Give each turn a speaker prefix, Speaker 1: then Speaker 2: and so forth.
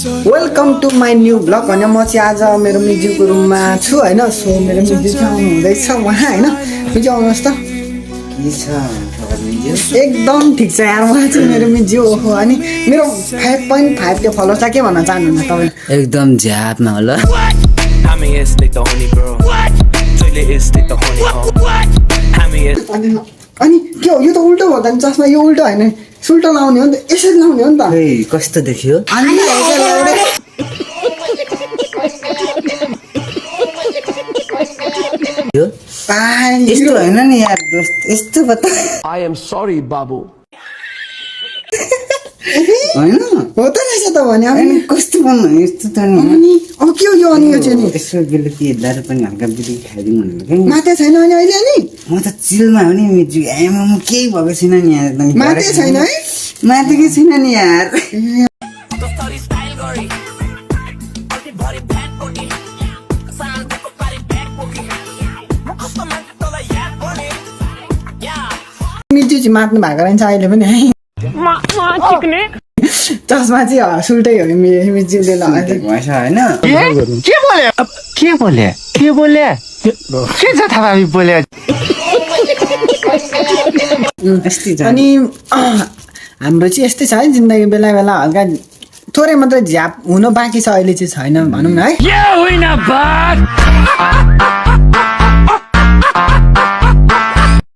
Speaker 1: Welcome to my new blog होइन म चाहिँ आज मेरो मिजुको रुममा छु होइन सो मेरो मिजु चाहिँ आउनु हुँदैछ उहाँ होइन मिजु आउनुहोस् त
Speaker 2: के छ
Speaker 1: एकदम ठिक छ यार उहाँ चाहिँ मेरो मिजु हो अनि मेरो 5.5 त्यो फलोवर्सलाई के भन्न चाहनुहुन्छ तपाईँ
Speaker 2: एकदम झ्यापमा होला
Speaker 1: अनि के हो यो त उल्टो हो त नि चस्मा यो उल्टो होइन सुल्टो लाउने हो नि त यसरी लाउने हो नि त
Speaker 2: कस्तो देखियो
Speaker 1: अनि
Speaker 2: यस्तो होइन नि यार दोस्त यस्तो बता
Speaker 3: I am sorry, Babu.
Speaker 2: होइन
Speaker 1: हो त रहेछ त भने
Speaker 2: अनि कस्तो भन्नु यस्तो त नि
Speaker 1: अनि अब के हो यो अनि यो चाहिँ नि
Speaker 2: यसो बेलुकी दारू पनि हल्का बिटी खाइदिउँ भनेको कि
Speaker 1: माते छैन अनि अहिले नि
Speaker 2: म त चिलमा हो नि मिजु आमा म केही भएको छैन नि यार
Speaker 1: माते छैन है
Speaker 2: मातेकै छैन नि यार
Speaker 1: मिजु चाहिँ मात्नु भएको रहेछ अहिले पनि है चस्मा चाहिँ सुल्टै हो मिजुले लगाएको
Speaker 2: भएछ होइन
Speaker 4: के बोले के छ थाहा बोले
Speaker 2: अस्ति
Speaker 1: अनि हाम्रो चाहिँ यस्तै छ है जिन्दगी बेला बेला हल्का थोरै मात्रै झ्याप हुनु बाँकी छ अहिले चाहिँ छैन भनौँ न है